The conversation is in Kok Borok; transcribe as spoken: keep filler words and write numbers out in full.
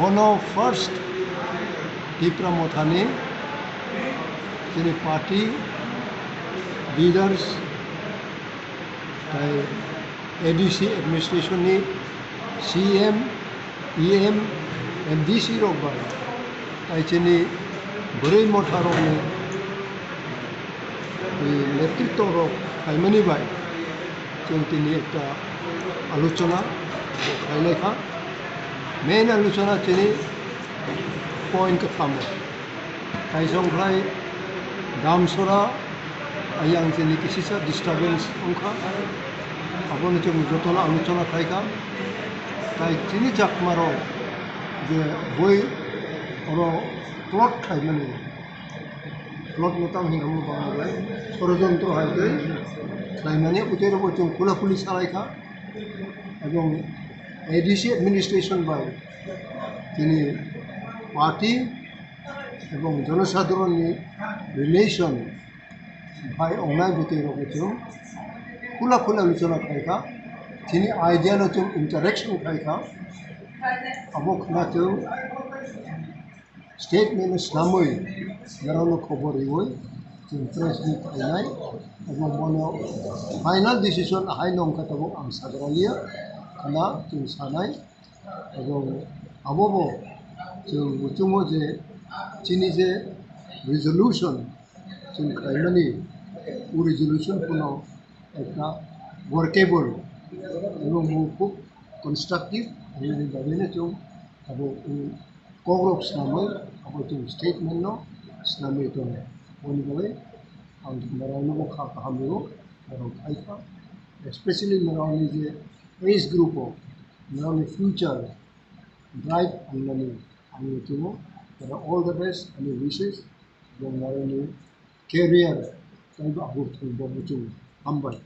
Bono first Tipra Mothani chini party leaders tai A D C administration ni C M, E M, M D C rok bai tai chini bwrwi motha rokni netritto rok khaimani bai chwng tini ekta alochona khailai kha. Main alochona chini point kwthamo. Kaisong khlai Damsora ayang chini kisisa disturbance wngkha. Abono chwng jotono alochona khaikha. Tai chini Chakmarok je boi oro plot khaimani, plot no tamo hinwi Bangla bai, sorojontro hai khe khlaimani, uteirokbo chwng khula khuli salaikha. Ebong A D C administration bai chini party ebong jonosadharanni relation bai ongnai bwtwi rokbo chwng khula khula alochona khaikha, chini idea no chwng interaction khaikha. Abo khna chwng statement no snamwi norokno khobor riwi chwng press meet khainai, ebong bono final decision ahai nongkha tabuk ang sagraliya khna chwng sanai. Ebong abobo chwng muchungo je chini je resolution chwng khlaimani, o resolution phano ekta workable ebong bo khub constructive hwnwi bagwino chwng abo o kokrok swnamwi abo chwng statement no swnamwi tongo. Aboni bagwi ang norokno bo kha kaham rwo, norok phaikha, especially norokni je age group o norokni future bright wngnani ang muchungo. Norok all the best, ani wishes, ebong norokni career teibo abo thwngbo muchungo. Hambai.